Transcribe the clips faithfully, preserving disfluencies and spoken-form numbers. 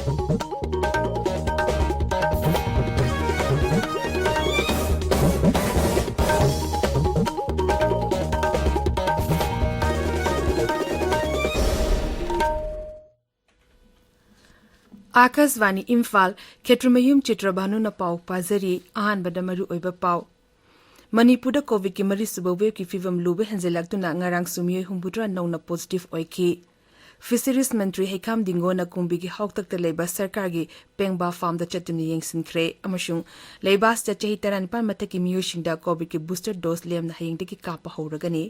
ꯑꯥꯀꯥꯁꯕꯥꯅꯤ ꯏꯝꯐꯥꯜ, ꯈꯦꯇ꯭ꯔꯤꯃꯌꯨꯝ ꯆꯤꯇ꯭ꯔꯚꯥꯅꯨꯅ ꯄꯥꯎ ꯄꯥꯖꯔꯤ꯫ ꯑꯍꯥꯟꯕꯗ ꯃꯔꯨꯑꯣꯏꯕ ꯄꯥꯎ꯫ ꯃꯅꯤꯄꯨꯔꯗ ꯀꯣꯚꯤꯗꯀꯤ ꯃꯔꯤꯁꯨꯕ ꯋꯦꯕꯀꯤ ꯐꯤꯚꯝ ꯂꯨꯕ ꯍꯦꯟꯖꯜꯂꯛꯇꯨꯅ ꯉꯔꯥꯡꯁꯨ ꯃꯤꯑꯣꯏ ꯍꯨꯝꯐꯨꯇꯔꯥ ꯅꯧꯅ ꯄꯣꯖꯤꯇꯤꯚ ꯑꯣꯏꯈꯤ꯫ ꯐꯤꯁꯔꯤꯖ ꯃꯟꯇ꯭ꯔꯤ ꯍꯩꯈꯥꯝ ꯗꯤꯡꯒꯣꯅ ꯀꯨꯝꯕꯤꯒꯤ ꯍꯥꯎꯇꯛꯇ ꯂꯩꯕ ꯁꯔꯀꯥꯔꯒꯤ ꯄꯦꯡꯕꯥ ꯐꯥꯔꯝꯗ ꯆꯠꯇꯨꯅ ꯌꯦꯡꯁꯤꯟꯈ꯭ꯔꯦ ꯑꯃꯁꯨꯡ ꯂꯩꯕꯥꯛꯁꯤꯗ ꯆꯍꯤ ꯇꯔꯥꯅꯤꯄꯥꯟ ꯃꯊꯛꯀꯤ ꯃꯤꯑꯣꯏꯁꯤꯡꯗ ꯀꯣꯚꯤꯗꯀꯤ ꯕꯨꯁꯇꯔ ꯗꯣꯁ ꯂꯦꯝꯅ ꯍꯌꯦꯡꯗꯒꯤ ꯀꯥꯞꯄ ꯍꯧꯔꯒꯅꯤ꯫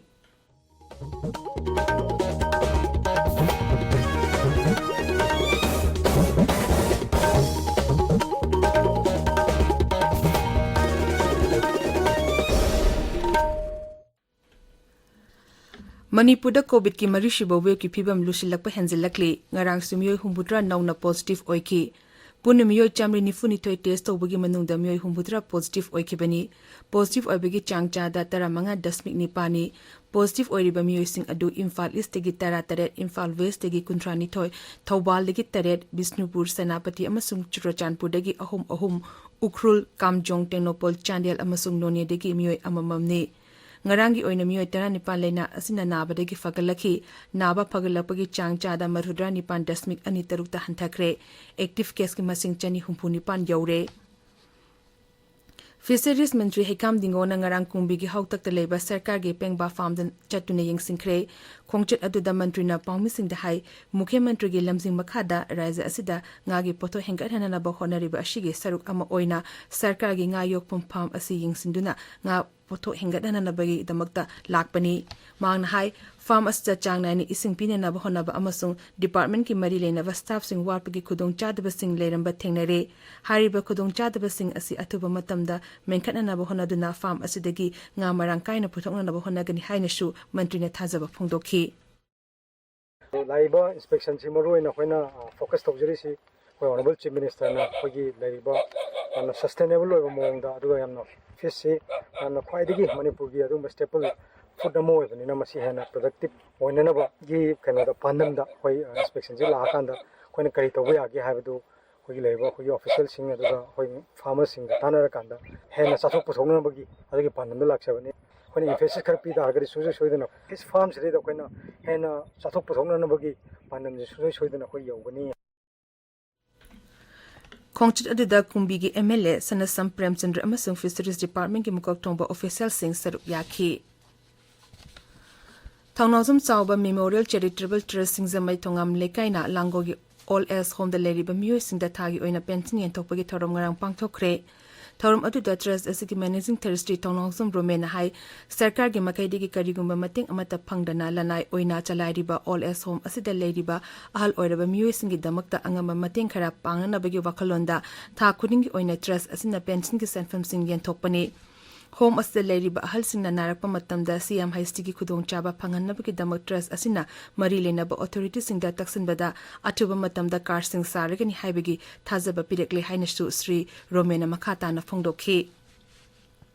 ꯃꯅꯤꯄꯨꯔꯗ ꯀꯣꯚꯤꯗꯀꯤ ꯃꯔꯤꯁꯨꯕ ꯋꯦꯕꯀꯤ ꯐꯤꯚꯝ ꯂꯨꯁꯤꯜꯂꯛꯄ ꯍꯦꯟꯖꯤꯜꯂꯛꯂꯤ꯫ ꯉꯔꯥꯡꯁꯨ ꯃꯤꯑꯣꯏ ꯍꯨꯝꯐꯨꯇꯔꯥ ꯅꯧꯅ ꯄꯣꯖꯤꯇꯤꯚ ꯑꯣꯏꯈꯤ꯫ ꯄꯨꯟꯅ ꯃꯤꯑꯣꯏ ꯆꯥꯃꯔꯤ ꯅꯤꯐꯨꯅꯤꯊꯣꯏ ꯇꯦꯁ ꯇꯧꯕꯒꯤ ꯃꯅꯨꯡꯗ ꯃꯤꯑꯣꯏ ꯍꯨꯝꯐꯨꯇꯔꯥ ꯄꯣꯖꯤꯇꯤꯚ ꯑꯣꯏꯈꯤꯕꯅꯤ꯫ ꯄꯣꯖꯤꯇꯤꯚ ꯑꯣꯏꯕꯒꯤ ꯆꯥꯡ ꯆꯥꯗ ꯇꯔꯥꯃꯉꯥ ꯗꯁꯃꯤꯛ ꯅꯤꯄꯥꯜꯅꯤ꯫ ꯄꯣꯖꯤꯇꯤꯚ ꯑꯣꯏꯔꯤꯕ ꯃꯤꯑꯣꯏꯁꯤꯡ ꯑꯗꯨ ꯏꯝꯐꯥꯜ ꯏꯁꯇꯒꯤ ꯇꯔꯥꯇꯔꯦꯠ, ꯏꯝꯐꯥꯜ ꯋꯦꯁꯇꯒꯤ ꯀꯨꯟꯊ꯭ꯔꯥꯅꯤꯊꯣꯏ, ꯊꯧꯕꯥꯜꯗꯒꯤ ꯇꯔꯦꯠ, ꯕꯤꯁꯅꯨꯄꯨꯔ, ꯁꯦꯅꯥꯄꯇꯤ ꯑꯃꯁꯨꯡ ꯆꯨꯔꯆꯥꯟꯄꯨꯔꯗꯒꯤ ꯑꯍꯨꯝ ꯑꯍꯨꯝ, ꯎꯈ꯭ꯔꯨꯜ, ꯀꯥꯝꯖꯣꯡ, ꯇꯦꯡꯅꯧꯄꯜ, ꯆꯥꯟꯗꯦꯜ ꯑꯃꯁꯨꯡ ꯅꯣꯅꯦꯗꯒꯤ ꯃꯤꯑꯣꯏ ꯑꯃꯃꯝꯅꯤ꯫ ꯉꯔꯥꯡꯒꯤ ꯑꯣꯏꯅ ꯃꯤꯑꯣꯏ ꯇꯔꯥꯅꯤꯄꯥꯜ ꯂꯩꯅꯥ ꯑꯁꯤꯅ ꯅꯥꯕꯗꯒꯤ ꯐꯒꯠꯂꯛꯈꯤ꯫ ꯅꯥꯕ ꯐꯒꯠꯂꯛꯄꯒꯤ ꯆꯥꯡ ꯆꯥꯗ ꯃꯔꯤꯐꯨꯇꯔꯥ ꯅꯤꯄꯥꯜ ꯗꯁꯃꯤꯛ ꯑꯅꯤ ꯇꯔꯨꯛꯇ ꯍꯟꯊꯈ꯭ꯔꯦ꯫ ꯑꯦꯛꯇꯤꯚ ꯀꯦꯁꯀꯤ ꯃꯁꯤꯡ ꯆꯅꯤ ꯍꯨꯝꯐꯨ ꯅꯤꯄꯥꯜ ꯌꯧꯔꯦ꯫ ꯐꯤꯁꯔꯤꯖ ꯃꯟꯇ꯭ꯔꯤ ꯍꯩꯀꯥꯝ ꯗꯤꯡꯒꯣꯅ ꯉꯔꯥꯡ ꯀꯨꯝꯕꯤꯒꯤ ꯍꯥꯎꯇꯛꯇ ꯂꯩꯕ ꯁꯔꯀꯥꯔꯒꯤ ꯄꯦꯡꯕꯥ ꯐꯥꯔꯝꯗ ꯆꯠꯇꯨꯅ ꯌꯦꯡꯁꯤꯟꯈ꯭ꯔꯦ꯫ ꯈꯣꯡꯆꯠ ꯑꯗꯨꯗ ꯃꯟꯇ꯭ꯔꯤꯅ ꯄꯥꯎꯃꯤꯁꯤꯡꯗ ꯍꯥꯏ, ꯃꯨꯈ꯭ꯌ ꯃꯟꯇ꯭ꯔꯤꯒꯤ ꯂꯝꯖꯤꯡ ꯃꯈꯥꯗ ꯔꯥꯖ꯭ꯌ ꯑꯁꯤꯗ ꯉꯥꯒꯤ ꯄꯣꯠꯊꯣꯛ ꯍꯦꯟꯒꯠꯍꯟꯅꯅꯕ ꯍꯣꯠꯅꯔꯤꯕ ꯑꯁꯤꯒꯤ ꯁꯔꯨꯛ ꯑꯃ ꯑꯣꯏꯅ ꯁꯔꯀꯥꯔꯒꯤ ꯉꯥ ꯌꯣꯛꯐꯝ ꯐꯥꯔꯝ ꯑꯁꯤ ꯌꯦꯡꯁꯤꯟꯗꯨꯅ ꯉꯥ ꯄꯣꯠꯊꯣꯛ ꯍꯦꯟꯒꯠꯍꯟꯅꯕꯒꯤꯗꯃꯛꯇ ꯂꯥꯛꯄꯅꯤ꯫ ꯃꯍꯥꯛꯅ ꯍꯥꯏ, ꯐꯥꯔꯝ ꯑꯁꯤꯗ ꯆꯥꯡ ꯅꯥꯏꯅ ꯏꯁꯤꯡ ꯄꯤꯅꯅꯕ ꯍꯣꯠꯅꯕ ꯑꯃꯁꯨꯡ ꯗꯤꯄꯥꯔꯠꯃꯦꯟꯠꯀꯤ ꯃꯔꯤ ꯂꯩꯅꯕ ꯁ꯭ꯇꯥꯐꯁꯤꯡ ꯋꯥꯠꯄꯒꯤ ꯈꯨꯗꯣꯡꯆꯥꯗꯕꯁꯤꯡ ꯂꯩꯔꯝꯕ ꯊꯦꯡꯅꯔꯦ꯫ ꯍꯥꯏꯔꯤꯕ ꯈꯨꯗꯣꯡꯆꯥꯗꯕꯁꯤꯡ ꯑꯁꯤ ꯑꯊꯨꯕ ꯃꯇꯝꯗ ꯃꯦꯟꯈꯠꯅꯅꯕ ꯍꯣꯠꯅꯗꯨꯅ ꯐꯥꯔꯝ ꯑꯁꯤꯗꯒꯤ ꯉꯥ ꯃꯔꯥꯡ ꯀꯥꯏꯅ ꯄꯨꯊꯣꯛꯅꯅꯕ ꯍꯣꯠꯅꯒꯅꯤ ꯍꯥꯏꯅꯁꯨ ꯃꯟꯇ꯭ꯔꯤꯅ ꯊꯥꯖꯕ ꯐꯣꯡꯗꯣꯛꯈꯤ꯫ ꯂꯥꯛꯏꯕ ꯏꯟꯁꯄꯦꯛꯁꯟꯁꯤ ꯃꯔꯨꯑꯣꯏꯅ ꯑꯩꯈꯣꯏꯅ, ꯑ, ꯐꯣꯀꯁ ꯇꯧꯖꯔꯤꯁꯤ ꯑꯩꯈꯣꯏ ꯑꯣꯅꯔꯦꯕꯜ ꯆꯤꯐ ꯃꯤꯅꯤꯁꯇꯔꯅ ꯑꯩꯈꯣꯏꯒꯤ ꯂꯩꯔꯤꯕ ꯌꯥꯝꯅ ꯁꯁꯇꯦꯅꯦꯕꯜ ꯑꯣꯏꯕ ꯃꯑꯣꯡꯗ, ꯑꯗꯨꯒ ꯌꯥꯝꯅ ꯐꯤꯁꯁꯤ ꯌꯥꯝꯅ ꯈ꯭ꯋꯥꯏꯗꯒꯤ ꯃꯅꯤꯄꯨꯔꯒꯤ ꯑꯗꯨꯒꯨꯝꯕ ꯁ꯭ꯇꯦꯄꯜ ꯐꯨꯗ ꯑꯃ ꯑꯣꯏꯕꯅꯤꯅ ꯃꯁꯤ ꯍꯦꯟꯅ ꯄ꯭ꯔꯗꯛꯇꯤꯞ ꯑꯣꯏꯅꯅꯕꯒꯤ ꯀꯩꯅꯣꯗ ꯄꯥꯟꯗꯝꯗ ꯑꯩꯈꯣꯏ, ꯑ, ꯏꯟꯁꯄꯦꯛꯁꯟꯁꯤ ꯂꯥꯛꯑꯀꯥꯟꯗ ꯑꯩꯈꯣꯏꯅ ꯀꯔꯤ ꯇꯧꯕ ꯌꯥꯒꯦ ꯍꯥꯏꯕꯗꯨ ꯑꯩꯈꯣꯏꯒꯤ ꯂꯩꯔꯤꯕ ꯑꯩꯈꯣꯏꯒꯤ ꯑꯣꯐꯤꯁꯤꯌꯦꯜꯁꯤꯡ ꯑꯗꯨꯒ ꯑꯩꯈꯣꯏ ꯐꯥꯔꯃꯔꯁꯤꯡꯒ ꯇꯥꯟꯅꯔꯀꯥꯟꯗ ꯍꯦꯟꯅ ꯆꯥꯊꯣꯛ ꯄꯨꯊꯣꯛꯅꯕꯒꯤ ꯑꯗꯨꯒꯤ ꯄꯥꯟꯗꯝꯗ ꯂꯥꯛꯆꯕꯅꯤ꯫ ꯑꯩꯈꯣꯏꯅ ꯏꯝꯐꯦꯁꯤꯁ ꯈꯔ ꯄꯤ ꯇꯥꯔꯒꯗꯤ ꯁꯨꯡꯁꯣꯏ ꯁꯣꯏꯗꯅ ꯐꯤꯁ ꯐꯥꯔꯝꯁꯤꯗꯩꯗ ꯑꯩꯈꯣꯏꯅ ꯍꯦꯟꯅ ꯆꯥꯊꯣꯛ ꯄꯨꯊꯣꯛꯅꯅꯕꯒꯤ ꯄꯥꯟꯗꯝꯁꯤ ꯁꯨꯡꯁꯣꯏ ꯁꯣꯏꯗꯅ ꯑꯩꯈꯣꯏ ꯌꯧꯒꯅꯤ꯫ ꯈꯣꯡꯆꯠ ꯑꯗꯨꯗ ꯀꯨꯝꯕꯤꯒꯤ ꯑꯦꯝ ꯑꯦꯜ ꯑꯦ ꯁꯅꯥꯁꯝ ꯄ꯭ꯔꯦꯝꯆꯟꯗ꯭ꯔ ꯑꯃꯁꯨꯡ ꯐꯤꯁꯔꯤꯁ ꯗꯤꯄꯥꯔꯠꯃꯦꯟꯒꯤ ꯃꯀꯣꯛ ꯊꯣꯡꯕ ꯑꯣꯐꯤꯁꯤꯌꯦꯜꯁꯤꯡ ꯁꯔꯨꯛ ꯌꯥꯈꯤ꯫ ꯊꯧꯅꯥꯎꯖꯝ ꯆꯥꯎꯕ ꯃꯦꯃꯣꯔꯤꯌꯦꯜ ꯆꯦꯔꯤꯇꯦꯕꯜ ꯇ꯭ꯔꯁ ꯁꯤꯡꯖꯃꯩ ꯊꯣꯉꯥꯝ ꯂꯩꯀꯥꯏꯅ ꯂꯥꯡꯒꯣꯜꯒꯤ ꯑꯣꯜ ꯑꯦꯖ ꯍꯣꯝꯗ ꯂꯩꯔꯤꯕ ꯃꯤꯑꯣꯏꯁꯤꯡꯗ ꯊꯥꯒꯤ ꯑꯣꯏꯅ ꯄꯦꯟꯁꯤꯟ ꯌꯦꯟꯊꯣꯛꯄꯒꯤ ꯊꯧꯔꯝ ꯉꯔꯥꯡ ꯄꯥꯡꯊꯣꯛꯈ꯭ꯔꯦ꯫ ꯊꯧꯔꯝ ꯑꯗꯨꯗ ꯇ꯭ꯔꯁ ꯑꯁꯤꯒꯤ ꯃꯦꯅꯦꯖꯤꯡ ꯇ꯭ꯔꯁꯇꯤ ꯊꯧꯅꯥꯎꯖꯝ ꯔꯣꯃꯦꯅ ꯍꯥꯏ, ꯁꯔꯀꯥꯔꯒꯤ ꯃꯥꯏꯀꯩꯗꯒꯤ ꯀꯔꯤꯒꯨꯝꯕ ꯃꯇꯦꯡ ꯑꯃꯠꯇ ꯐꯪꯗꯅ ꯂꯅꯥꯏ ꯑꯣꯏꯅ ꯆꯂꯥꯏꯔꯤꯕ ꯑꯣꯜ ꯑꯦꯖ ꯍꯣꯝ ꯑꯁꯤꯗ ꯂꯩꯔꯤꯕ ꯑꯍꯜ ꯑꯣꯏꯔꯕ ꯃꯤꯑꯣꯏꯁꯤꯡꯒꯤꯗꯃꯛꯇ ꯑꯉꯝꯕ ꯃꯇꯦꯡ ꯈꯔ ꯄꯥꯡꯅꯅꯕꯒꯤ ꯋꯥꯈꯜꯂꯣꯟꯗ ꯊꯥ ꯈꯨꯗꯤꯡꯒꯤ ꯑꯣꯏꯅ ꯇ꯭ꯔꯁ ꯑꯁꯤꯅ ꯄꯦꯟꯁꯤꯟꯒꯤ ꯁꯦꯟꯐꯝꯁꯤꯡ ꯌꯦꯟꯊꯣꯛꯄꯅꯤ꯫ ꯍꯣꯝ ꯑꯁꯤꯗ ꯂꯩꯔꯤꯕ ꯑꯍꯜꯁꯤꯡꯅ ꯅꯥꯔꯛꯄ ꯃꯇꯝꯗ ꯁꯤ ꯑꯦꯝ ꯍꯩꯆ ꯇꯤꯒꯤ ꯈꯨꯗꯣꯡꯆꯥꯕ ꯐꯪꯍꯟꯅꯕꯒꯤꯗꯃꯛ ꯇ꯭ꯔꯁ ꯑꯁꯤꯅ ꯃꯔꯤ ꯂꯩꯅꯕ ꯑꯣꯊꯣꯔꯤꯇꯤꯁꯤꯡꯗ ꯇꯛꯁꯤꯟꯕꯗ ꯑꯊꯨꯕ ꯃꯇꯝꯗ ꯀꯥꯔꯗꯁꯤꯡ ꯁꯥꯔꯒꯅꯤ ꯍꯥꯏꯕꯒꯤ ꯊꯥꯖꯕ ꯄꯤꯔꯛꯂꯦ ꯍꯥꯏꯅꯁꯨ ꯁ꯭ꯔꯤ ꯔꯣꯃꯦꯅ ꯃꯈꯥ ꯇꯥꯅ ꯐꯣꯡꯗꯣꯛꯈꯤ꯫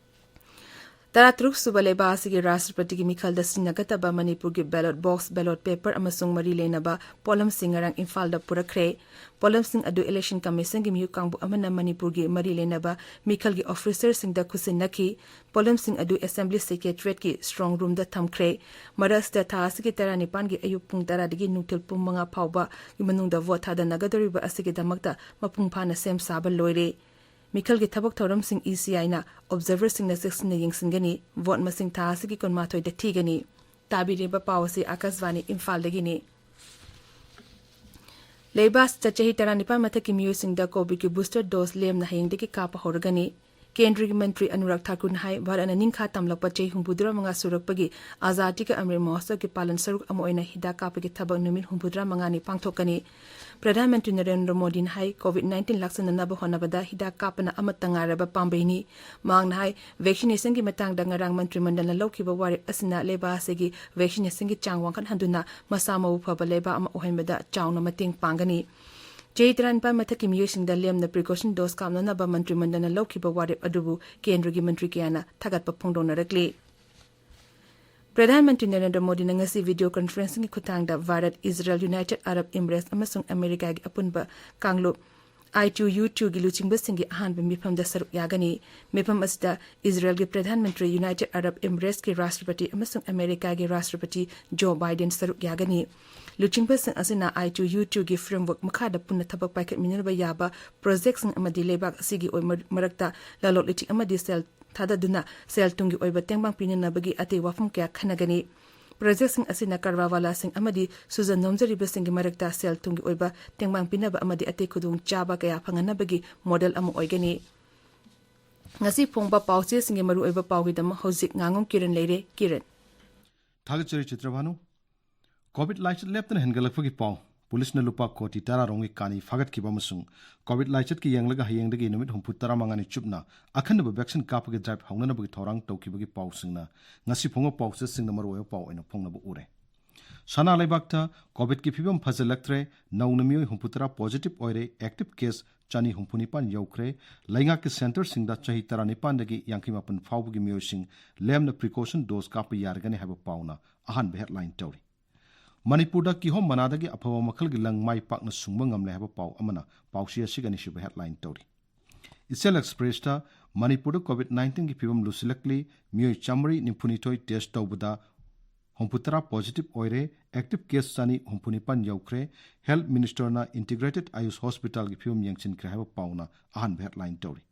ꯇꯔꯥꯇꯔꯨꯛ ꯁꯨꯕ ꯂꯩꯕꯥꯛ ꯑꯁꯤꯒꯤ ꯔꯥꯁꯇ꯭ꯔꯄꯇꯤꯒꯤ ꯃꯤꯈꯜꯗ ꯁꯤꯖꯤꯟꯅꯒꯗꯕ ꯃꯅꯤꯄꯨꯔꯒꯤ ꯕꯦꯂꯣꯠ ꯕꯣꯛꯁ, ꯕꯦꯂꯣꯠ ꯄꯦꯄꯔ ꯑꯃꯁꯨꯡ ꯃꯔꯤ ꯂꯩꯅꯕ ꯄꯣꯠꯂꯝꯁꯤꯡ ꯉꯔꯥꯡ ꯏꯝꯐꯥꯜꯗ ꯄꯨꯔꯛꯈ꯭ꯔꯦ꯫ ꯄꯣꯠꯂꯝꯁꯤꯡ ꯑꯗꯨ ꯏꯂꯦꯛꯁꯟ ꯀꯃꯤꯁꯟꯒꯤ ꯃꯤꯍꯨꯠ ꯀꯥꯡꯕꯨ ꯑꯃꯅ ꯃꯅꯤꯄꯨꯔꯒꯤ ꯃꯔꯤ ꯂꯩꯅꯕ ꯃꯤꯈꯜꯒꯤ ꯑꯣꯐꯤꯁꯔꯁꯤꯡꯗ ꯈꯨꯠꯁꯤꯟꯅꯈꯤ꯫ ꯄꯣꯠꯂꯝꯁꯤꯡ ꯑꯗꯨ ꯑꯦꯁꯦꯝꯕ꯭ꯂꯤ ꯁꯦꯀ꯭ꯔꯦꯇꯔꯤꯌꯦꯠꯀꯤ ꯁ꯭ꯇꯔꯣꯡ ꯔꯨꯝꯗ ꯊꯝꯈ꯭ꯔꯦ꯫ ꯃꯔꯛ ꯑꯁꯤꯗ ꯊꯥ ꯑꯁꯤꯒꯤ ꯇꯔꯥꯅꯤꯄꯥꯟꯒꯤ ꯑꯌꯨꯛ ꯄꯨꯡ ꯇꯔꯥꯗꯒꯤ ꯅꯨꯡꯊꯤꯜ ꯄꯨꯡ ꯃꯉꯥ ꯐꯥꯎꯕꯒꯤ ꯃꯅꯨꯡꯗ ꯚꯣꯠ ꯊꯥꯗꯅꯒꯗꯧꯔꯤꯕ ꯑꯁꯤꯒꯤꯗꯃꯛꯇ ꯃꯄꯨꯡ ꯐꯥꯅ ꯁꯦꯝ ꯁꯥꯕ ꯂꯣꯏꯔꯦ꯫ ꯃꯤꯈꯜꯒꯤ ꯊꯕꯛ ꯊꯧꯔꯝꯁꯤꯡ ꯏ ꯁꯤ ꯑꯥꯏꯅ ꯑꯣꯕꯖꯔꯚꯔꯁꯤꯡꯅ ꯆꯦꯛꯁꯤꯟꯅ ꯌꯦꯡꯁꯤꯟꯒꯅꯤ꯫ ꯚꯣꯠ ꯃꯁꯤꯡ ꯊꯥ ꯑꯁꯤꯒꯤ ꯀꯨꯟꯃꯥꯊꯣꯏꯗ ꯊꯤꯒꯅꯤ꯫ ꯇꯥꯕꯤꯔꯤꯕ ꯄꯥꯎ ꯑꯁꯤ ꯑꯥꯀꯥꯁꯕꯥꯅꯤ ꯏꯝꯐꯥꯜꯗꯒꯤꯅꯤ꯫ ꯂꯩꯕꯥꯛ ꯑꯁꯤꯗ ꯆꯍꯤ ꯇꯔꯥꯅꯤꯄꯥꯟ ꯃꯊꯛꯀꯤ ꯃꯤꯑꯣꯏꯁꯤꯡꯗ ꯀꯣꯚꯤꯗꯀꯤ ꯕꯨꯁꯇꯔ ꯗꯣꯁ ꯂꯦꯝꯅ ꯍꯌꯦꯡꯗꯒꯤ ꯀꯥꯞꯄ ꯍꯧꯔꯒꯅꯤ꯫ ꯀꯦꯟꯗ꯭ꯔꯒꯤ ꯃꯟꯇ꯭ꯔꯤ ꯑꯅꯨꯔꯥꯒ ꯊꯥꯀꯨꯔꯅ ꯍꯥꯏ, ꯚꯥꯔꯠꯅ ꯅꯤꯡꯈꯥ ꯇꯝꯂꯛꯄ ꯆꯍꯤ ꯍꯨꯝꯐꯨꯇꯔꯥ ꯃꯉꯥ ꯁꯨꯔꯛꯄꯒꯤ ꯑꯖꯥꯗꯤ ꯀ ꯑꯃ꯭ꯔꯤꯠ ꯃꯍꯣꯠꯁꯕꯒꯤ ꯄꯥꯂꯟ ꯁꯔꯨꯛ ꯑꯃ ꯑꯣꯏꯅ ꯍꯤꯗꯥꯛ ꯀꯥꯞꯄꯒꯤ ꯊꯕꯛ ꯅꯨꯃꯤꯠ ꯍꯨꯝꯐꯨꯇꯔꯥ ꯃꯉꯥꯅꯤ ꯄꯥꯡꯊꯣꯛꯀꯅꯤ꯫ ꯄ꯭ꯔꯙꯥꯟ ꯃꯟꯇ꯭ꯔꯤ ꯅꯔꯦꯟꯗ꯭ꯔ ꯃꯣꯗꯤꯅ ꯍꯥꯏ, ꯀꯣꯚꯤꯗ ꯅꯥꯏꯟꯇꯤꯟ ꯂꯥꯛꯁꯤꯟꯅꯅꯕ ꯍꯣꯠꯅꯕꯗ ꯍꯤꯗꯥꯛ ꯀꯥꯞꯄꯅ ꯑꯃꯠꯇ ꯉꯥꯏꯔꯕ ꯄꯥꯝꯕꯩꯅꯤ꯫ ꯃꯍꯥꯛꯅ ꯍꯥꯏ, ꯚꯦꯛꯁꯤꯅꯦꯁꯟꯒꯤ ꯃꯇꯥꯡꯗ ꯉꯔꯥꯡ ꯃꯟꯇ꯭ꯔꯤ ꯃꯟꯗꯜꯅ ꯂꯧꯈꯤꯕ ꯋꯥꯔꯦꯞ ꯑꯁꯤꯅ ꯂꯩꯕꯥꯛ ꯑꯁꯤꯒꯤ ꯚꯦꯛꯁꯤꯅꯦꯁꯟꯒꯤ ꯆꯥꯡ ꯋꯥꯡꯈꯠꯍꯟꯗꯨꯅ ꯃꯁꯥ ꯃꯎ ꯐꯕ ꯂꯩꯕꯥꯛ ꯑꯃ ꯑꯣꯏꯍꯟꯕꯗ ꯆꯥꯎꯅ ꯃꯇꯦꯡ ꯄꯥꯡꯒꯅꯤ꯫ ꯆꯍꯤ ꯇꯔꯥꯅꯤꯄꯥꯟ ꯃꯊꯛꯀꯤ ꯃꯤꯑꯣꯏꯁꯤꯡꯗ ꯂꯦꯝꯅ ꯄ꯭ꯔꯤꯀꯣꯁꯟ ꯗꯣꯁ ꯀꯥꯞꯅꯅꯕ ꯃꯟꯇ꯭ꯔꯤ ꯃꯟꯗꯜꯅ ꯂꯧꯈꯤꯕ ꯋꯥꯔꯦꯞ ꯑꯗꯨꯕꯨ ꯀꯦꯟꯗ꯭ꯔꯒꯤ ꯃꯟꯇ꯭ꯔꯤ ꯀꯌꯥꯅ ꯊꯥꯒꯠꯄ ꯐꯣꯡꯗꯣꯛꯅꯔꯛꯂꯤ꯫ ꯄ꯭ꯔꯙꯥꯟ ꯃꯟꯇ꯭ꯔꯤ ꯅꯔꯦꯟꯗ꯭ꯔ ꯃꯣꯗꯤꯅ ꯉꯁꯤ ꯚꯤꯗꯤꯑꯣ ꯀꯟꯐꯔꯦꯟꯁꯤꯡꯒꯤ ꯈꯨꯠꯊꯥꯡꯗ Bharat, Israel, United Arab Emirates ꯑꯃꯁꯨꯡ ꯑꯃꯦꯔꯤꯀꯥꯒꯤ ꯑꯄꯨꯟꯕ ꯀꯥꯡꯂꯨꯞ I two U two ꯒꯤ ꯂꯨꯆꯤꯡꯕꯁꯤꯡꯒꯤ ꯑꯍꯥꯟꯕ ꯃꯤꯐꯝꯗ ꯁꯔꯨꯛ ꯌꯥꯒꯅꯤ꯫ ꯃꯤꯐꯝ ꯑꯁꯤꯗ ꯏꯖꯔꯦꯜꯒꯤ ꯄ꯭ꯔꯙꯥꯟ ꯃꯟꯇ꯭ꯔꯤ, ꯌꯨꯅꯥꯏꯇꯦꯗ ꯑꯔꯕ ꯏꯃꯤꯔꯦꯠꯁꯀꯤ ꯔꯥꯁꯇ꯭ꯔꯄꯇꯤ ꯑꯃꯁꯨꯡ ꯑꯃꯦꯔꯤꯀꯥꯒꯤ ꯔꯥꯁꯇ꯭ꯔꯄꯇꯤ ꯖꯣ ꯕꯥꯏꯗꯦꯟ ꯁꯔꯨꯛ ꯌꯥꯒꯅꯤ꯫ ꯂꯨꯆꯤꯡꯕꯁꯤꯡ ꯑꯁꯤꯅ I two U two ꯒꯤ ꯐ꯭ꯔꯦꯝꯋꯔꯛ ꯃꯈꯥꯗ ꯄꯨꯟꯅ ꯊꯕꯛ ꯄꯥꯏꯈꯠꯃꯤꯟꯅꯕ ꯌꯥꯕ ꯄ꯭ꯔꯣꯖꯦꯛꯁꯤꯡ ꯑꯃꯗꯤ ꯂꯩꯕꯥꯛ ꯑꯁꯤꯒꯤ ꯑꯣꯏ-, ꯃꯔꯛꯇ ꯂꯂꯣꯟ ꯏꯇꯤꯛ ꯑꯃꯗꯤ ꯁꯦꯜ ꯊꯥꯗꯗꯨꯅ ꯁꯦꯜ ꯊꯨꯝꯒꯤ ꯑꯣꯏꯕ ꯇꯦꯡꯕꯥꯡ ꯄꯤꯅꯅꯕꯒꯤ ꯑꯇꯩ ꯋꯥꯐꯝ ꯀꯌꯥ ꯈꯟꯅꯒꯅꯤ꯫ ꯄ꯭ꯔꯣꯖꯦꯛꯁꯤꯡ ꯑꯁꯤꯅ ꯀꯔꯕꯥꯔꯋꯥꯂꯥꯁꯤꯡ ꯑꯃꯗꯤ ꯁꯨꯖꯟ ꯅꯣꯝꯖꯔꯤꯕꯁꯤꯡꯒꯤ ꯃꯔꯛꯇ ꯁꯦꯜ ꯊꯨꯝꯒꯤ ꯑꯣꯏꯕ ꯇꯦꯡꯕꯥꯡ ꯄꯤꯅꯕ ꯑꯃꯗꯤ ꯑꯇꯩ ꯈꯨꯗꯣꯡꯆꯥꯕ ꯀꯌꯥ ꯐꯪꯍꯟꯅꯕꯒꯤ ꯃꯣꯗꯦꯜ ꯑꯃ ꯑꯣꯏꯒꯅꯤ꯫ ꯉꯁꯤ ꯐꯣꯡꯕ ꯄꯥꯎꯆꯦꯁꯤꯡꯒꯤ ꯃꯔꯨꯑꯣꯏꯕ ꯄꯥꯎꯒꯤꯗꯃꯛ ꯍꯧꯖꯤꯛ ꯉꯥꯉꯣꯝ ꯀꯤꯔꯟ ꯂꯩꯔꯦ꯫ ꯀꯤꯔꯟ꯫ ꯊꯥꯒꯠꯆꯔꯤ ꯆꯤꯇ꯭ꯔꯚꯥꯅꯨ꯫ ꯀꯣꯚꯤꯗ ꯂꯥꯏꯆꯠ ꯂꯦꯞꯇꯅ ꯍꯦꯟꯒꯠꯂꯛꯄꯒꯤ ꯄꯥꯎ꯫ ꯄꯨꯂꯤꯁꯅ ꯂꯨꯄꯥ ꯀꯣꯇꯤ ꯇꯔꯥ ꯔꯣꯝꯒꯤ ꯀꯥꯅꯤ ꯐꯥꯒꯠꯈꯤꯕ ꯑꯃꯁꯨꯡ ꯀꯣꯚꯤꯗ ꯂꯥꯏꯆꯠꯀꯤ ꯌꯦꯡꯂꯒ ꯍꯌꯦꯡꯗꯒꯤ ꯅꯨꯃꯤꯠ ꯍꯨꯝꯐꯨ ꯇꯔꯥ ꯃꯉꯥꯅꯤ ꯆꯨꯞꯅ ꯑꯈꯟꯅꯕ ꯚꯦꯛꯁꯤꯟ ꯀꯥꯞꯄꯒꯤ ꯗ꯭ꯔꯥꯏꯚ ꯍꯧꯅꯅꯕꯒꯤ ꯊꯧꯔꯥꯡ ꯇꯧꯈꯤꯕꯒꯤ ꯄꯥꯎꯁꯤꯡꯅ ꯉꯁꯤ ꯐꯣꯡꯕ ꯄꯥꯎꯆꯦꯁꯤꯡꯗ ꯃꯔꯨꯑꯣꯏꯕ ꯄꯥꯎ ꯑꯣꯏꯅ ꯐꯣꯡꯅꯕ ꯎꯔꯦ꯫ ꯁꯅꯥ ꯂꯩꯕꯥꯛꯇ ꯀꯣꯚꯤꯗꯀꯤ ꯐꯤꯕꯝ ꯐꯖꯜꯂꯛꯇ꯭ꯔꯦ, ꯅꯧꯅ ꯃꯤꯑꯣꯏ ꯍꯨꯝꯐꯨ ꯇꯔꯥ ꯄꯣꯖꯤꯇꯤꯚ ꯑꯣꯏꯔꯦ, ꯑꯦꯛꯇꯤꯚ ꯀꯦꯁ ꯆꯅꯤ ꯍꯨꯝꯐꯨ ꯅꯤꯄꯥꯟ ꯌꯧꯈ꯭ꯔꯦ, ꯂꯩꯉꯥꯛꯀꯤ ꯁꯦꯟꯇꯔꯁꯤꯡꯗ ꯆꯍꯤ ꯇꯔꯥꯅꯤꯄꯥꯟꯗꯒꯤ ꯌꯥꯡꯈꯩ ꯃꯥꯄꯟ ꯐꯥꯎꯕꯒꯤ ꯃꯤꯑꯣꯏꯁꯤꯡ ꯂꯦꯝꯅ ꯄ꯭ꯔꯤꯀꯣꯁꯟ ꯗꯣꯁ ꯀꯥꯞꯄ ꯌꯥꯔꯒꯅꯤ ꯍꯥꯏꯕ ꯄꯥꯎꯅ ꯑꯍꯥꯟꯕ ꯍꯦꯗꯂꯥꯏꯟ ꯇꯧꯔꯤ꯫ ꯃꯅꯤꯄꯨꯔꯗ ꯀꯤꯍꯣꯝ ꯃꯅꯥꯗꯒꯤ ꯑꯐꯕ ꯃꯈꯜꯒꯤ ꯂꯪ ꯃꯥꯏ ꯄꯥꯛꯅ ꯁꯨꯡꯕ ꯉꯝꯂꯦ ꯍꯥꯏꯕ ꯄꯥꯎ ꯑꯃꯅ ꯄꯥꯎꯆꯦ ꯑꯁꯤꯒꯤ ꯑꯅꯤꯁꯨꯕ ꯍꯦꯗꯂꯥꯏꯟ ꯇꯧꯔꯤ꯫ ꯏꯆꯦꯜ ꯑꯦꯛꯁꯄ꯭ꯔꯦꯁꯇ ꯃꯅꯤꯄꯨꯔꯗ ꯀꯣꯚꯤꯗ ꯅꯥꯏꯟꯇꯤꯟꯒꯤ ꯐꯤꯕꯝ ꯂꯨꯁꯤꯜꯂꯛꯂꯤ, ꯃꯤꯑꯣꯏ ꯆꯥꯃꯔꯤ ꯅꯤꯐꯨꯅꯤꯊꯣꯏ ꯇꯦꯁ ꯇꯧꯕꯗ ꯍꯨꯝꯐꯨ ꯇꯔꯥ ꯄꯣꯖꯤꯇꯤꯚ ꯑꯣꯏꯔꯦ, ꯑꯦꯛꯇꯤꯚ ꯀꯦꯁ ꯆꯅꯤ ꯍꯨꯝꯐꯨ ꯅꯤꯄꯥꯟ ꯌꯧꯈ꯭ꯔꯦ, ꯍꯦꯜꯊ ꯃꯤꯅꯤꯁꯇꯔꯅ ꯏꯟꯇꯤꯒ꯭ꯔꯦꯇꯦꯗ ꯑꯥꯌꯨꯁ ꯍꯣꯁꯄꯤꯇꯥꯜꯒꯤ ꯐꯤꯕꯝ ꯌꯦꯡꯁꯤꯟꯈ꯭ꯔꯦ ꯍꯥꯏꯕ ꯄꯥꯎꯅ ꯑꯍꯥꯟꯕ ꯍꯦꯗꯂꯥꯏꯟ ꯇꯧꯔꯤ꯫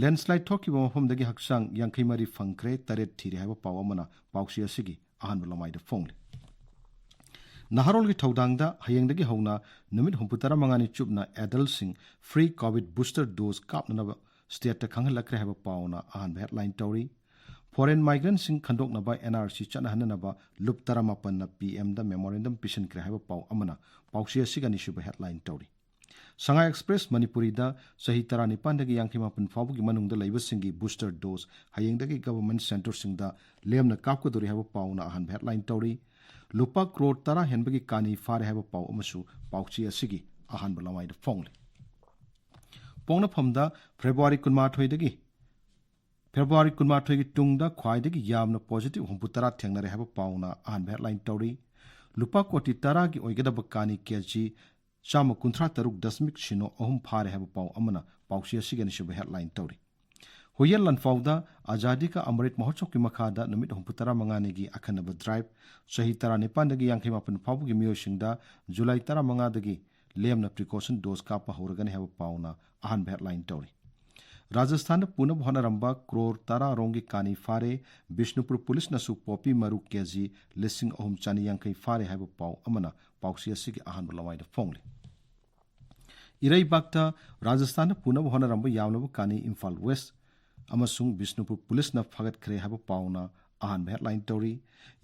ꯂꯦꯟꯁꯂꯥꯏꯗ ꯊꯣꯛꯈꯤꯕ ꯃꯐꯝꯗꯒꯤ ꯍꯛꯆꯥꯡ ꯌꯥꯡꯈꯩ ꯃꯔꯤ ꯐꯪꯈ꯭ꯔꯦ, ꯇꯔꯦꯠ ꯊꯤꯔꯦ ꯍꯥꯏꯕ ꯄꯥꯎ ꯑꯃꯅ ꯄꯥꯎꯆꯦ ꯑꯁꯤꯒꯤ ꯑꯍꯥꯟꯕ ꯂꯃꯥꯏꯗ ꯐꯣꯡꯂꯤ꯫ ꯅꯍꯥꯔꯣꯜꯒꯤ ꯊꯧꯗꯥꯡꯗ ꯍꯌꯦꯡꯗꯒꯤ ꯍꯧꯅ ꯅꯨꯃꯤꯠ ꯍꯨꯝꯐꯨ ꯇꯔꯥ ꯃꯉꯥꯅꯤ ꯆꯨꯞꯅ ꯑꯦꯗꯜꯁꯤꯡ ꯐ꯭ꯔꯤ ꯀꯣꯚꯤꯗ ꯕꯨꯁꯇꯔ ꯗꯣꯁ ꯀꯥꯞꯅꯅꯕ ꯁ꯭ꯇꯦꯠꯇ ꯈꯪꯍꯜꯂꯛꯈ꯭ꯔꯦ ꯍꯥꯏꯕ ꯄꯥꯎꯅ ꯑꯍꯥꯟꯕ ꯍꯦꯗꯂꯥꯏꯟ ꯇꯧꯔꯤ꯫ ꯐꯣꯔꯦꯟ ꯃꯥꯏꯒ꯭ꯔꯦꯟꯠꯁꯤꯡ ꯈꯟꯗꯣꯛꯅꯕ ꯑꯦꯟ ꯑꯥꯔ ꯁꯤ ꯆꯠꯅꯍꯟꯅꯅꯕ ꯂꯨꯞ ꯇꯔꯥꯃꯥꯄꯟꯅ ꯄꯤ ꯑꯦꯝꯗ ꯃꯦꯃꯣꯔꯦꯟꯗꯝ ꯄꯤꯁꯤꯟꯈ꯭ꯔꯦ ꯍꯥꯏꯕ ꯄꯥꯎ ꯑꯃꯅ ꯄꯥꯎꯆꯦ ꯑꯁꯤꯒꯤ ꯑꯅꯤꯁꯨꯕ ꯍꯦꯗꯂꯥꯏꯟ ꯇꯧꯔꯤ꯫ ꯁꯉꯥꯏ ꯑꯦꯛꯁꯄ꯭ꯔꯦꯁ ꯃꯅꯤꯄꯨꯔꯤꯗ ꯆꯍꯤ ꯇꯔꯥꯅꯤꯄꯥꯟꯗꯒꯤ ꯌꯥꯡꯈꯩ ꯃꯥꯄꯟ ꯐꯥꯎꯕꯒꯤ ꯃꯅꯨꯡꯗ ꯂꯩꯕꯁꯤꯡꯒꯤ ꯕꯨꯁꯇꯔ ꯗꯣꯁ ꯍꯌꯦꯡꯗꯒꯤ ꯒꯚꯔꯟꯃꯦꯟꯠ ꯁꯦꯟꯇꯔꯁꯤꯡꯗ ꯂꯦꯝꯅ ꯀꯥꯞꯀꯗꯧꯔꯤ ꯍꯥꯏꯕ ꯄꯥꯎꯅ ꯑꯍꯥꯟꯕ ꯍꯦꯗꯂꯥꯏꯟ ꯇꯧꯔꯤ꯫ ꯂꯨꯄꯥ ꯀ꯭ꯔꯣꯔ ꯇꯔꯥ ꯍꯦꯟꯕꯒꯤ ꯀꯥꯅꯤ ꯐꯥꯔꯦ ꯍꯥꯏꯕ ꯄꯥꯎ ꯑꯃꯁꯨ ꯄꯥꯎꯆꯦ ꯑꯁꯤꯒꯤ ꯑꯍꯥꯟꯕ ꯂꯃꯥꯏꯗ ꯐꯣꯡꯂꯤ꯫ ꯄꯣꯛꯅꯐꯝꯗ ꯐꯦꯕ꯭ꯔꯨꯋꯥꯔꯤ ꯀꯨꯟꯃꯥꯊꯣꯏꯗꯒꯤ ꯐꯦꯕ꯭ꯔꯨꯋꯥꯔꯤ ꯀꯨꯟꯃꯥꯊꯣꯏꯒꯤ ꯇꯨꯡꯗ ꯈ꯭ꯋꯥꯏꯗꯒꯤ ꯌꯥꯝꯅ ꯄꯣꯖꯤꯇꯤꯚ ꯍꯨꯝꯐꯨ ꯇꯔꯥ ꯊꯦꯡꯅꯔꯦ ꯍꯥꯏꯕ ꯄꯥꯎꯅ ꯑꯍꯥꯟꯕ ꯍꯦꯗꯂꯥꯏꯟ ꯇꯧꯔꯤ꯫ ꯂꯨꯄꯥ ꯀꯣꯇꯤ ꯇꯔꯥꯒꯤ ꯑꯣꯏꯒꯗꯕ ꯀꯥꯅꯤ ꯀꯦ ꯖꯤ ꯆꯥꯝꯃ ꯀꯨꯟꯊ꯭ꯔꯥ ꯇꯔꯨꯛ ꯗꯁꯃꯤꯛ ꯁꯤꯅꯣ ꯑꯍꯨꯝ ꯐꯥꯔꯦ ꯍꯥꯏꯕ ꯄꯥꯎ ꯑꯃꯅ ꯄꯥꯎꯆꯦ ꯑꯁꯤꯒꯤ ꯑꯅꯤꯁꯨꯕ ꯍꯦꯗꯂꯥꯏꯟ ꯇꯧꯔꯤ꯫ ꯍꯨꯌꯦꯟ ꯂꯥꯟꯐꯥꯎꯗ ꯑꯖꯥꯗꯤ ꯀꯥ ꯑꯃ꯭ꯔꯤꯠ ꯃꯍꯣꯠꯁꯕꯀꯤ ꯃꯈꯥꯗ ꯅꯨꯃꯤꯠ ꯍꯨꯝꯐꯨ ꯇꯔꯥ ꯃꯉꯥꯅꯤꯒꯤ ꯑꯈꯟꯅꯕ ꯗ꯭ꯔꯥꯏꯚ, ꯆꯍꯤ ꯇꯔꯥꯅꯤꯄꯥꯟꯗꯒꯤ ꯌꯥꯡꯈꯩ ꯃꯥꯄꯟ ꯐꯥꯎꯕꯒꯤ ꯃꯤꯑꯣꯏꯁꯤꯡꯗ ꯖꯨꯂꯥꯏ ꯇꯔꯥꯃꯉꯥꯗꯒꯤ ꯂꯦꯝꯅ ꯄ꯭ꯔꯤꯀꯣꯁꯟ ꯗꯣꯁ ꯀꯥꯞꯄ ꯍꯧꯔꯒꯅꯤ ꯍꯥꯏꯕ ꯄꯥꯎꯅ ꯑꯍꯥꯟꯕ ꯍꯦꯗꯂꯥꯏꯟ ꯇꯧꯔꯤ꯫ ꯔꯥꯖꯁꯊꯥꯟꯗ ꯄꯨꯅꯕ ꯍꯣꯠꯅꯔꯝꯕ ꯀ꯭ꯔꯣꯔ ꯇꯔꯥ ꯔꯣꯝꯒꯤ ꯀꯥꯅꯤ ꯐꯥꯔꯦ꯫ ꯕꯤꯁꯅꯨꯄꯨꯔ ꯄꯨꯂꯤꯁꯅꯁꯨ ꯄꯣꯄꯤ ꯃꯔꯨ ꯀꯦ ꯖꯤ ꯂꯤꯁꯤꯡ ꯑꯍꯨꯝ ꯆꯥꯅꯤ ꯌꯥꯡꯈꯩ ꯐꯥꯔꯦ ꯍꯥꯏꯕ ꯄꯥꯎ ꯑꯃꯅ ꯄꯥꯎꯆꯦ ꯑꯁꯤꯒꯤ ꯑꯍꯥꯟꯕ ꯂꯃꯥꯏꯗ ꯐꯣꯡꯂꯤ꯫ ꯏꯔꯩꯕꯥꯛꯇ ꯔꯥꯖꯁꯊꯥꯟꯗ ꯄꯨꯅꯕ ꯍꯣꯠꯅꯔꯝꯕ ꯌꯥꯝꯂꯕ ꯀꯥꯅꯤ ꯏꯝꯐꯥꯜ ꯋꯦꯁ ꯑꯃꯁꯨꯡ ꯕꯤꯁꯅꯨꯄꯨꯔ ꯄꯨꯂꯤꯁꯅ ꯐꯥꯒꯠꯈ꯭ꯔꯦ ꯍꯥꯏꯕ ꯄꯥꯎꯅ ꯑꯍꯥꯟꯕ ꯍꯦꯗꯂꯥꯏꯟ ꯇꯧꯔꯤ꯫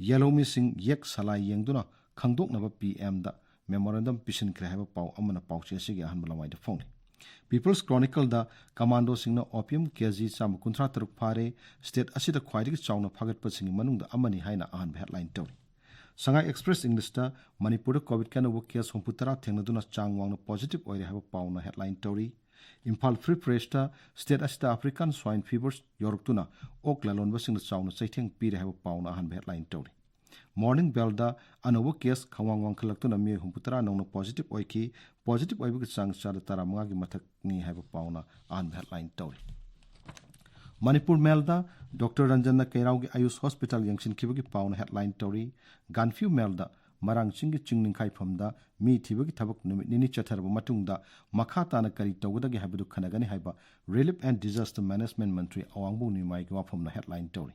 ꯌꯦꯜꯍꯧꯃꯤꯁꯤꯡ ꯌꯦꯛ ꯁꯂꯥꯏ ꯌꯦꯡꯗꯨꯅ ꯈꯪꯗꯣꯛꯅꯕ ꯄꯤ ꯑꯦꯝꯗ ꯃꯦꯃꯣꯔꯦꯟꯗꯝ ꯄꯤꯁꯤꯟꯈ꯭ꯔꯦ ꯍꯥꯏꯕ ꯄꯥꯎ ꯑꯃꯅ ꯄꯥꯎꯆꯦ ꯑꯁꯤꯒꯤ ꯑꯍꯥꯟꯕ ꯂꯃꯥꯏꯗ ꯐꯣꯡꯂꯤ꯫ ꯄꯤꯄꯜꯁ ꯀ꯭ꯔꯣꯅꯤꯀꯜꯗ ꯀꯃꯥꯟꯗꯣꯁꯤꯡꯅ ꯑꯣꯄꯤꯌꯝ ꯀꯦ ꯖꯤ ꯆꯥꯝꯃ ꯀꯨꯟꯊ꯭ꯔꯥ ꯇꯔꯨꯛ ꯐꯥꯔꯦ, ꯁ꯭ꯇꯦꯠ ꯑꯁꯤꯗ ꯈ꯭ꯋꯥꯏꯗꯒꯤ ꯆꯥꯎꯅ ꯐꯥꯒꯠꯄꯁꯤꯡꯒꯤ ꯃꯅꯨꯡꯗ ꯑꯃꯅꯤ ꯍꯥꯏꯅ ꯑꯍꯥꯟꯕ ꯍꯦꯗꯂꯥꯏꯟ ꯇꯧꯔꯤ꯫ ꯁꯉꯥꯏ ꯑꯦꯛꯁꯄ꯭ꯔꯦꯁ ꯏꯪꯂꯤꯁꯇ ꯃꯅꯤꯄꯨꯔꯗ ꯀꯣꯚꯤꯗꯀꯤ ꯑꯅꯧꯕ ꯀꯦꯁ ꯍꯨꯝꯐꯨ ꯇꯔꯥ ꯊꯦꯡꯅꯗꯨꯅ ꯆꯥꯡ ꯋꯥꯡꯅ ꯄꯣꯖꯤꯇꯤꯚ ꯑꯣꯏꯔꯦ ꯍꯥꯏꯕ ꯄꯥꯎꯅ ꯍꯦꯗꯂꯥꯏꯟ ꯇꯧꯔꯤ꯫ ꯏꯝꯐꯥꯜ ꯐ꯭ꯔꯤ ꯄ꯭ꯔꯦꯁꯇ ꯁ꯭ꯇꯦꯠ ꯑꯁꯤꯗ ꯑꯐ꯭ꯔꯤꯀꯥꯟ ꯁ꯭ꯋꯥꯏꯟ ꯐꯤꯚꯔ ꯌꯧꯔꯛꯇꯨꯅ ꯑꯣꯛ ꯂꯂꯣꯟꯕꯁꯤꯡꯗ ꯆꯥꯎꯅ ꯆꯩꯊꯦꯡ ꯄꯤꯔꯦ ꯍꯥꯏꯕ ꯄꯥꯎꯅ ꯑꯍꯥꯟꯕ ꯍꯦꯗꯂꯥꯏꯟ ꯇꯧꯔꯤ꯫ ꯃꯣꯔꯅꯤꯡ ꯕꯦꯜꯗ ꯑꯅꯧꯕ ꯀꯦꯁ ꯈꯪꯋꯥꯡ ꯋꯥꯡꯈꯠꯂꯛꯇꯨꯅ ꯃꯤꯑꯣꯏ ꯍꯨꯝꯐꯨ ꯇꯔꯥ ꯅꯧꯅ ꯄꯣꯖꯤꯇꯤꯚ ꯑꯣꯏꯈꯤ꯫ ꯄꯣꯖꯤꯇꯤꯚ ꯑꯣꯏꯕꯒꯤ ꯆꯥꯡ ꯆꯥꯗ ꯇꯔꯥꯃꯉꯥꯒꯤ ꯃꯊꯛꯅꯤ ꯍꯥꯏꯕ ꯄꯥꯎꯅ ꯑꯍꯥꯟꯕ ꯍꯦꯗꯂꯥꯏꯟ ꯇꯧꯔꯤ꯫ ꯃꯅꯤꯄꯨꯔ ꯃꯦꯜꯗ ꯗꯣꯛꯇꯔ ꯔꯟꯖꯟꯅ ꯀꯩꯔꯥꯎꯒꯤ ꯑꯌꯨꯁ ꯍꯣꯁꯄꯤꯇꯥꯜ ꯌꯦꯡꯁꯤꯟꯈꯤꯕꯒꯤ ꯄꯥꯎꯅ ꯍꯦꯗꯂꯥꯏꯟ ꯇꯧꯔꯤ꯫ ꯒꯥꯟꯐꯤꯌꯨ ꯃꯦꯜꯗ ꯃꯔꯥꯡ ꯆꯤꯡꯒꯤ ꯆꯤꯡ ꯅꯤꯡꯈꯥꯏꯐꯝꯗ ꯃꯤ ꯊꯤꯕꯒꯤ ꯊꯕꯛ ꯅꯨꯃꯤꯠ ꯅꯤꯅꯤ ꯆꯠꯊꯔꯕ ꯃꯇꯨꯡꯗ ꯃꯈꯥ ꯇꯥꯅ ꯀꯔꯤ ꯇꯧꯒꯗꯒꯦ ꯍꯥꯏꯕꯗꯨ ꯈꯟꯅꯒꯅꯤ ꯍꯥꯏꯕ relief and disaster management Mantri ꯑꯋꯥꯡꯕꯝ ꯅꯤꯃꯥꯏꯒꯤ ꯋꯥꯐꯝꯅ headline ꯇꯧꯔꯤ꯫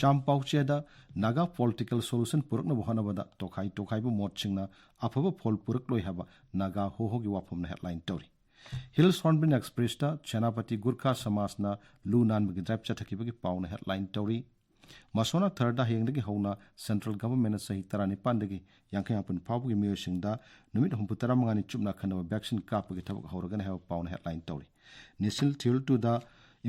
ꯆꯥꯝ ꯄꯥꯎꯆꯦꯗ ꯅꯥꯒꯥ ꯄꯣꯂꯤꯇꯤꯀꯦꯜ ꯁꯣꯂꯨꯁꯟ ꯄꯨꯔꯛꯅꯕ ꯍꯣꯠꯅꯕꯗ ꯇꯣꯈꯥꯏ ꯇꯣꯈꯥꯏꯕ ꯃꯣꯠꯁꯤꯡꯅ ꯑꯐꯕ ꯐꯣꯜ ꯄꯨꯔꯛꯂꯣꯏ ꯍꯥꯏꯕ ꯅꯥꯒꯥ ꯍꯣꯍꯣꯒꯤ ꯋꯥꯐꯝꯅ ꯍꯦꯗꯂꯥꯏꯟ ꯇꯧꯔꯤ꯫ ꯍꯤꯜꯁ ꯍꯣꯔꯟꯕꯤꯜ ꯑꯦꯛꯁꯄ꯭ꯔꯦꯁꯇ ꯁꯦꯅꯥꯄꯇꯤ ꯒꯨꯔꯈꯥ ꯁꯃꯥꯖꯅ ꯂꯨ ꯅꯥꯟꯕꯒꯤ ꯗ꯭ꯔꯥꯏꯚ ꯆꯠꯊꯈꯤꯕꯒꯤ ꯄꯥꯎꯅ ꯍꯦꯗꯂꯥꯏꯟ ꯇꯧꯔꯤ꯫ ꯃꯁꯣꯅꯥ ꯊꯔꯗ ꯍꯌꯦꯡꯗꯒꯤ ꯍꯧꯅ ꯁꯦꯟꯇ꯭ꯔꯦꯜ ꯒꯚꯔꯟꯃꯦꯟꯠꯅ ꯆꯍꯤ ꯇꯔꯥꯅꯤꯄꯥꯟꯗꯒꯤ ꯌꯥꯡꯈꯩ ꯃꯥꯄꯟ ꯐꯥꯎꯕꯒꯤ ꯃꯤꯑꯣꯏꯁꯤꯡꯗ ꯅꯨꯃꯤꯠ ꯍꯨꯝꯐꯨ ꯇꯔꯥꯃꯉꯥꯅꯤ ꯆꯨꯞꯅ ꯑꯈꯟꯅꯕ ꯚꯦꯛꯁꯤꯟ ꯀꯥꯞꯄꯒꯤ ꯊꯕꯛ ꯍꯧꯔꯒꯅꯤ ꯍꯥꯏꯕ ꯄꯥꯎꯅ ꯍꯦꯗꯂꯥꯏꯟ ꯇꯧꯔꯤ꯫ ꯅꯤꯁꯤꯜ ꯊꯤꯜ ꯇꯨꯗ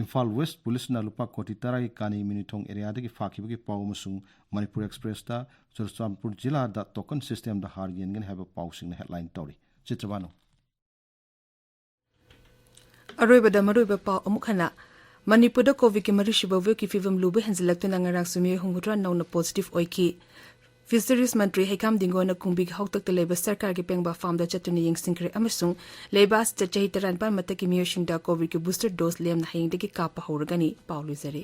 ꯏꯝꯐꯥꯜ ꯋꯦꯁ ꯄꯨꯂꯤꯁꯅ ꯂꯨꯄꯥ ꯀꯣꯇꯤ ꯇꯔꯥꯒꯤ ꯀꯥꯅꯤ ꯃꯤꯅꯨꯊꯣꯡ ꯑꯦꯔꯤꯌꯥꯗꯒꯤ ꯐꯥꯈꯤꯕꯒꯤ ꯄꯥꯎ ꯑꯃꯁꯨꯡ ꯃꯅꯤꯄꯨꯔ ꯑꯦꯛꯁꯄ꯭ꯔꯦꯁꯇ ꯆꯨꯔꯆꯥꯟꯄꯨꯔ ꯖꯤꯂꯥꯗ ꯇꯣꯀꯟ ꯁꯤꯁꯇꯦꯝꯗ ꯍꯥꯔ ꯌꯦꯟꯒꯅꯤ ꯍꯥꯏꯕ ꯄꯥꯎꯁꯤꯡꯅ ꯍꯦꯗꯂꯥꯏꯟ ꯇꯧꯔꯤ꯫ ꯆꯤꯇ꯭ꯔꯕꯥꯅꯨ꯫ ꯑꯔꯣꯏꯕꯗ ꯃꯔꯨꯑꯣꯏꯕ ꯄꯥꯎ ꯑꯃꯨꯛ ꯍꯟꯅ꯫ ꯃꯅꯤꯄꯨꯔꯗ ꯀꯣꯚꯤꯗꯀꯤ ꯃꯔꯤꯁꯨꯕ ꯋꯦꯕꯀꯤ ꯐꯤꯕꯝ ꯂꯨꯕ ꯍꯦꯟꯖꯜꯂꯛꯇꯨꯅ ꯉꯔꯥꯡꯁꯨ ꯃꯤꯑꯣꯏ ꯍꯨꯝꯐꯨꯇꯔꯥ ꯅꯧꯅ ꯄꯣꯖꯤꯇꯤꯚ ꯑꯣꯏꯈꯤ꯫ ꯐꯤꯁꯔꯤꯁ ꯃꯟꯇ꯭ꯔꯤ ꯍꯩꯈꯥꯝ ꯗꯤꯡꯒꯣꯅ ꯀꯨꯝꯕꯤꯒꯤ ꯍꯧꯇꯛꯇ ꯂꯩꯕ ꯁꯔꯀꯥꯔꯒꯤ ꯄꯦꯡꯕꯥ ꯐꯥꯔꯝꯗ ꯆꯠꯇꯨꯅ ꯌꯦꯡꯁꯤꯟꯈ꯭ꯔꯦ ꯑꯃꯁꯨꯡ ꯂꯩꯕꯥꯛ ꯑꯁꯤꯗ ꯆꯍꯤ ꯇꯔꯥꯅꯤꯄꯥꯟ ꯃꯊꯛꯀꯤ ꯃꯤꯑꯣꯏꯁꯤꯡꯗ ꯀꯣꯚꯤꯗꯀꯤ ꯕꯨꯁꯇꯔ ꯗꯣꯁ ꯂꯦꯝꯅ ꯍꯌꯦꯡꯗꯒꯤ ꯀꯥꯞꯄ ꯍꯧꯔꯒꯅꯤ꯫ ꯄꯥꯎ ꯂꯣꯏꯖꯔꯦ꯫